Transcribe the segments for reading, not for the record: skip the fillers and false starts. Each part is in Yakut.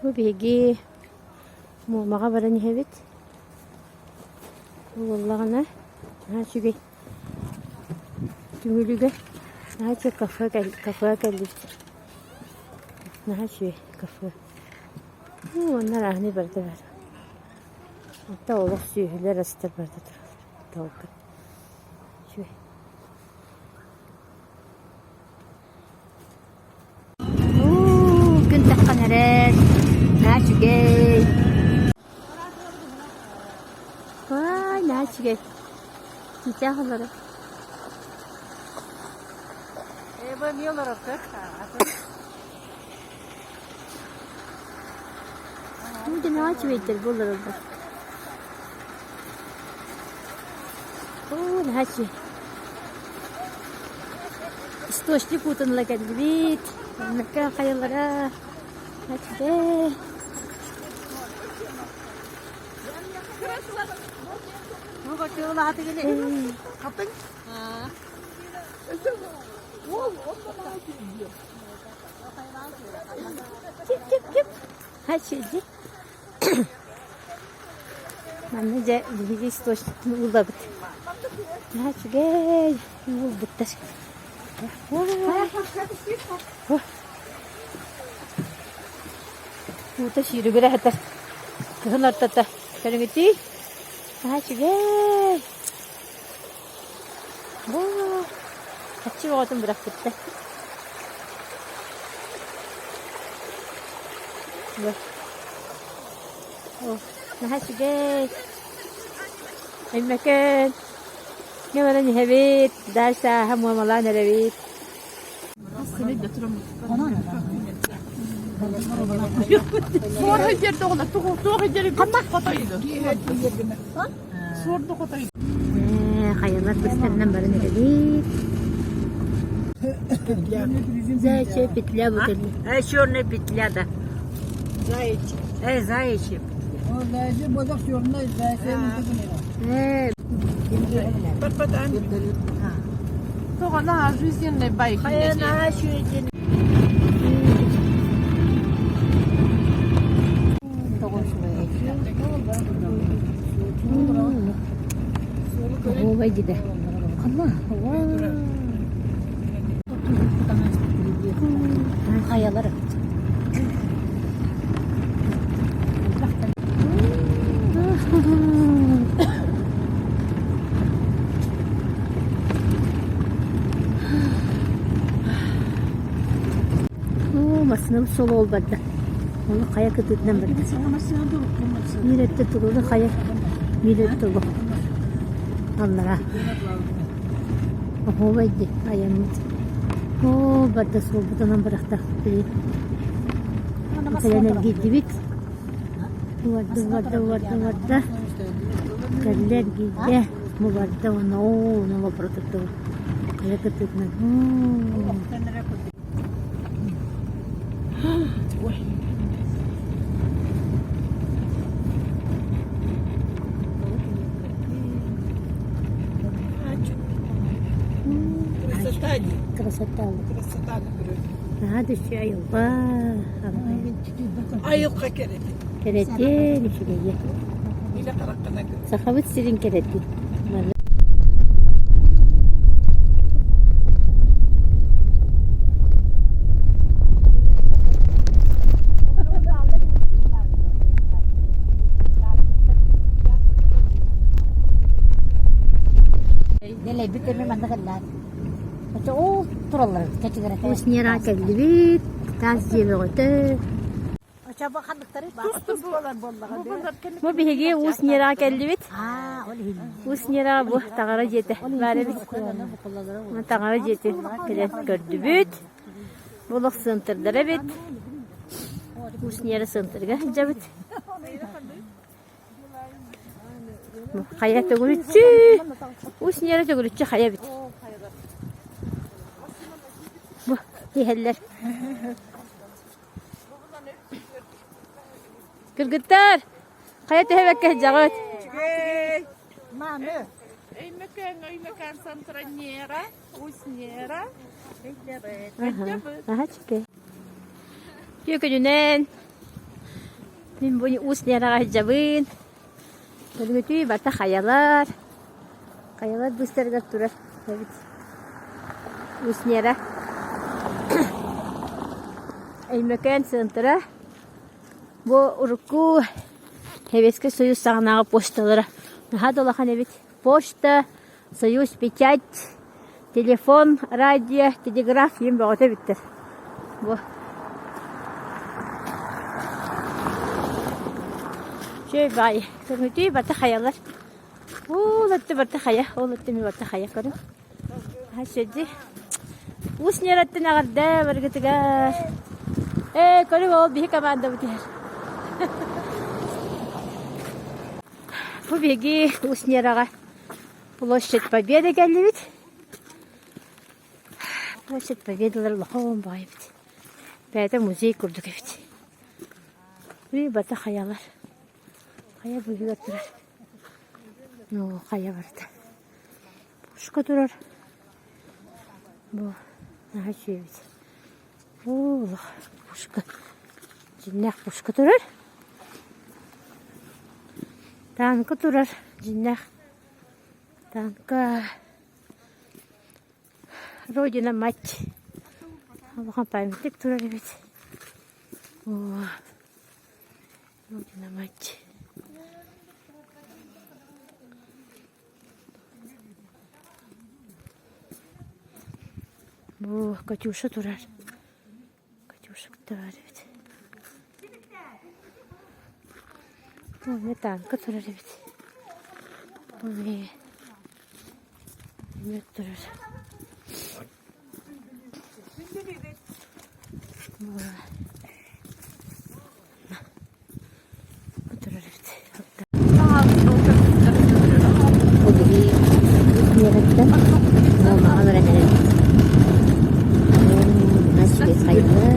Бу биһиги Муомаҕа баран иһэбит. Бу буоллаҕына наһаа үчүгэй Түҥүлүгэ наһаа үчүгэй кафе кафеҕа кэллибит. Наһаа үчүгэй кафе. Уонна арааһынай барыта баар. Онто олох сүөһүлэр астар барыта тураллар. Толку. Үчүгэй. Уу, күн таххан эрэр. Наһаа үчүгэй. Ай, наһаа үчүгэй. Чичаах олорор. Эбэ эмиэ олорор Бу да наһаа үчүгэйдэр бу олороллор. Оо, наһаа үчүгэй. Источник уутун ыла кэллибит. Оннукка хайалара үчүгэй. Чип чип чип. Хачиди. Манна дьэ биһиги источник уулабыт. Наһаа үчүгэй уулбуттар. Уута сүүрүгүрэ сытар. Кыһын ортото көрүҥүтүй. Наһаа үчүгэй. Хаччы оҕотун бырахпыттар. Наһаа үчүгэй. Өймөкөөн. Дьэ баран иһэбит. Дальше ааһа муомалаан эрэбит. Хайалар быстарынан баран эрэбит. Заячья петля вот это. Черная петля, да. Заячья. Э, заячья петля. Э, Тоҕо жизненный байк. Оһуобай дидэ. Хайалар. Оо, массыынам суола ол барда. Ону хайа кытыытынан барда. Биир өттө туруору хайа, биир өттө олох аллара. Оһуобай дии айаммыт. Оо, барда суолбутунан бырахтахпыт били. Кэлэн эргийдибит. Барда, барда, барда, барда. Кэллэ эргийдэ. Бу барда уонна оо, ону лоппоротуттубут. Хайа кытыытынан. Красота дии. Красота. Красота Наһаа да үчүгэй айылҕа. Айылҕа кэрэтин. Кэрэтин үчүгэйэ. Илэ хараххына көр. Сахабыт сирин кэрэтин. Дэлэйбит эми манна кэллээн. Очо ол тураллар кэчигирэтэ. Уус-Ньара кэллибит, таас дьиэ бөҕөтө. Бу биһиги Уус-Ньара кэллибит. Уус-Ньара бу таҥара дьиэтэ баар эбит. Таҥара дьиэтин кэлэн көрдүбүт. Бу олох сыантырдара эбит. Уус-Ньара сыантырыгар сылдьабыт. Хайа төгүрүччү, Уус-Ньара төгүрүччү хайа эбит. Бу иһэллэр. Кыргыттар, хайа түһэбэккэ сылдьаҕыт? Маны. Өймөкөөн, Өймөкөөн Сантранера, Уснера. Аха, чүкэй. Үтүө күнүнэн. Мин бу Уус Нераҕа сылдьабын. Көрүҥүтүй барыта хайалар. Хайалар быыстарыгар турар эбит. Уус Нера. Өймөкөөн центра. Бу урукку Советскай Союз саҕанааҕы почталара наһаа да улахан эбит. Почта, Союз печать, телефон, радио, телеграф диэн бөҕөтө эбиттэр. Бу Үчүгэй баҕайы. Көрүҥүтүй барыта хайалар. Ол өттө барыта хайа, ол өттө эмиэ барыта хайа көрүҥ. Сиди. Уус Нераттан эҕэрдэ барыгытыгар. Ээ, көрүҥ ол биһи командабыт иһэр. Бу биһиги Уус Нераҕа Площадь Победы кэллибит. Площадь Победалар улахан баҕайы эбит. Бэйэтэ музей курдук эбит. Уй, бата хайалар. Хайа быыһыгар турар. Ну, хайа барыта. Пушка турар. Бу наһаа үчүгэй эбит. Оо, пушка. Дьиҥнээх пушка турар. Танка турар дьиҥнээх танка. Родина мать. Улахан памятник турар эбит. Оо, Родина мать. Бу Катюша турар. Катюша кытта баар эбит. Эмиэ танка турар эбит. Эмиэ эмиэ турар. Бу турар эбит. Бу биһи үс миэрэттэн Муомаҕа баран эрэбит. Мас хайалар.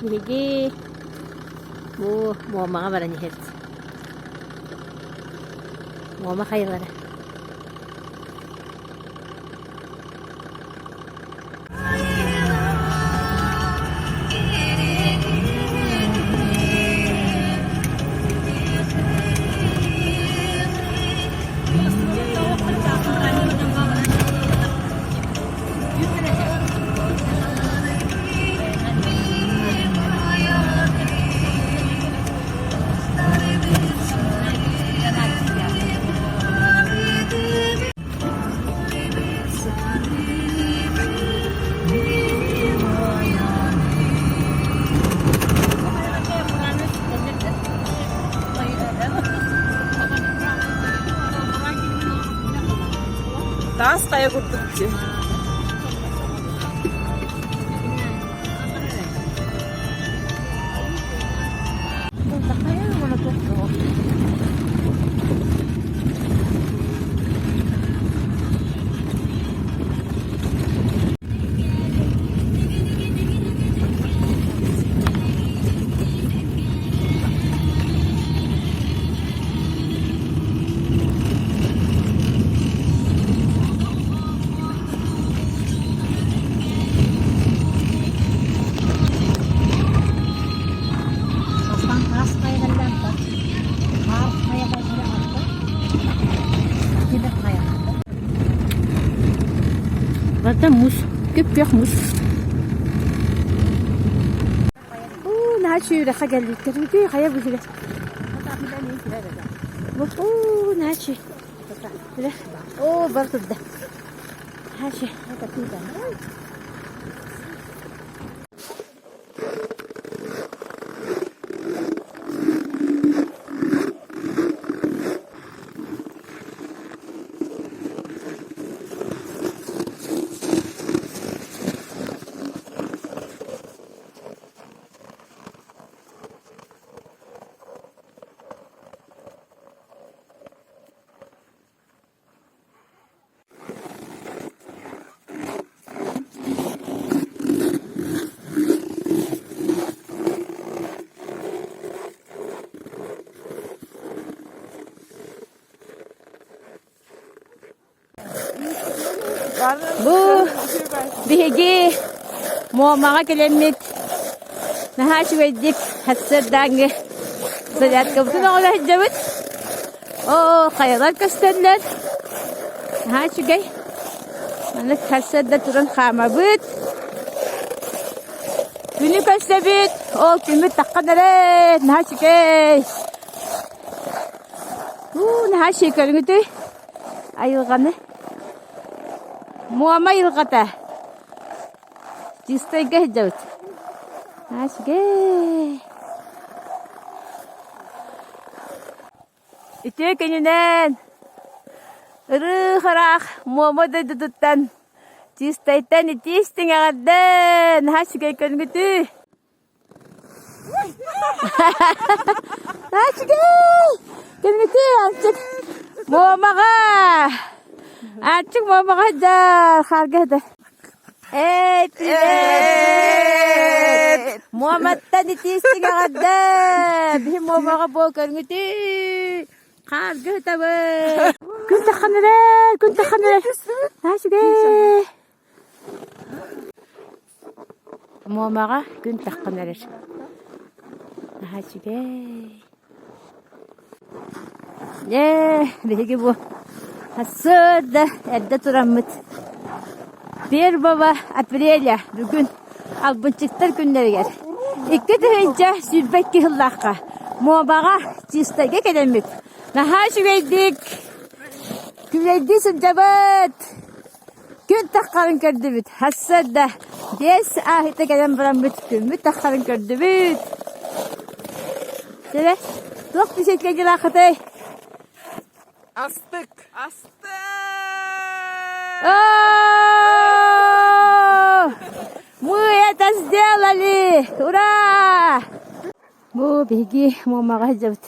Биһиги бу Муомаҕа баран иһэбит. Муома хайалара. Таас хайа курдук дии. Барыта муус, күп-күөх муус. Уу, наһаа үчүгэй үрэххэ кэлбиттэр. Үтүө хайа быһыыга. Уу, наһаа үчүгэй. Оо, бар турда. Наһаа үчүгэй. Бу биһиги Муомаҕа кэлэммит наһаа үчүгэйдик сарсыардааҥҥы зарядкабытын оҥоро сылдьабыт. Оо, хайалар көстөллөр. Наһаа үчүгэй. Маннык сарсыарда туран хаамабыт. Күнү көрсөбүт. Ол күммүт таххан эрэ. Наһаа үчүгэй. Уу, наһаа үчүгэй көрүҥүтүй. Айылҕаны. Муома айылҕата. Чистайга сылдьабыт. Наһаа үчүгэй. Үтүө күнүнэн! Ырыы-хараах Муома дойдутуттан Чистайтан итии истиҥ эҕэрдэ! Наһаа үчүгэй көрүҥүтүй! Наһаа үчүгэй! Көрүҥүтүй, Аанчык! Муомаҕа! Аанчык Муомаҕа сылдьар, хаарга сытар. Эй, привет! Муоматтан итиистик эҕэрдэ! Биһи Муомаҕа буол көрүҥүтүй! Хаарга сытабыт! Күн таххан эрэр! Күн таххан эрэр! Наһаа үчүгэй! Муомаҕа күн таххан эрэр. Наһаа үчүгэй! Ээ, биһиги бу сарсыарда эрдэ тураммыт первого апреля бүгүн Албынчыктар күннэригэр 2022 сыллаахха Муомаҕа Чистайга кэлэммит наһаа үчүгэйдик күлэйдии сылдьабыт. Күн таххарын көрдүбүт. Сарсыарда 5 ааһыта кэлэн бараммыт күммүт таххарын көрдүбүт. Чэ, туох бисиэккэ дьылаахытай? Астык! Астык! Мы это сделали! Ура! Бу биһиги Муомаҕа сылдьабыт.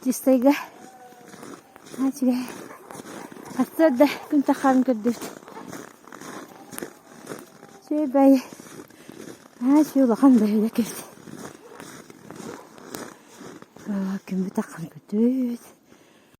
Чистайга. Үчүгэй. Сарсыарда күн таххарын көрдүбүт. Үчүгэй. Аа, үчүгэй улахан бөһүөлэк эбит. Күммүт таххарын көрдүбүт.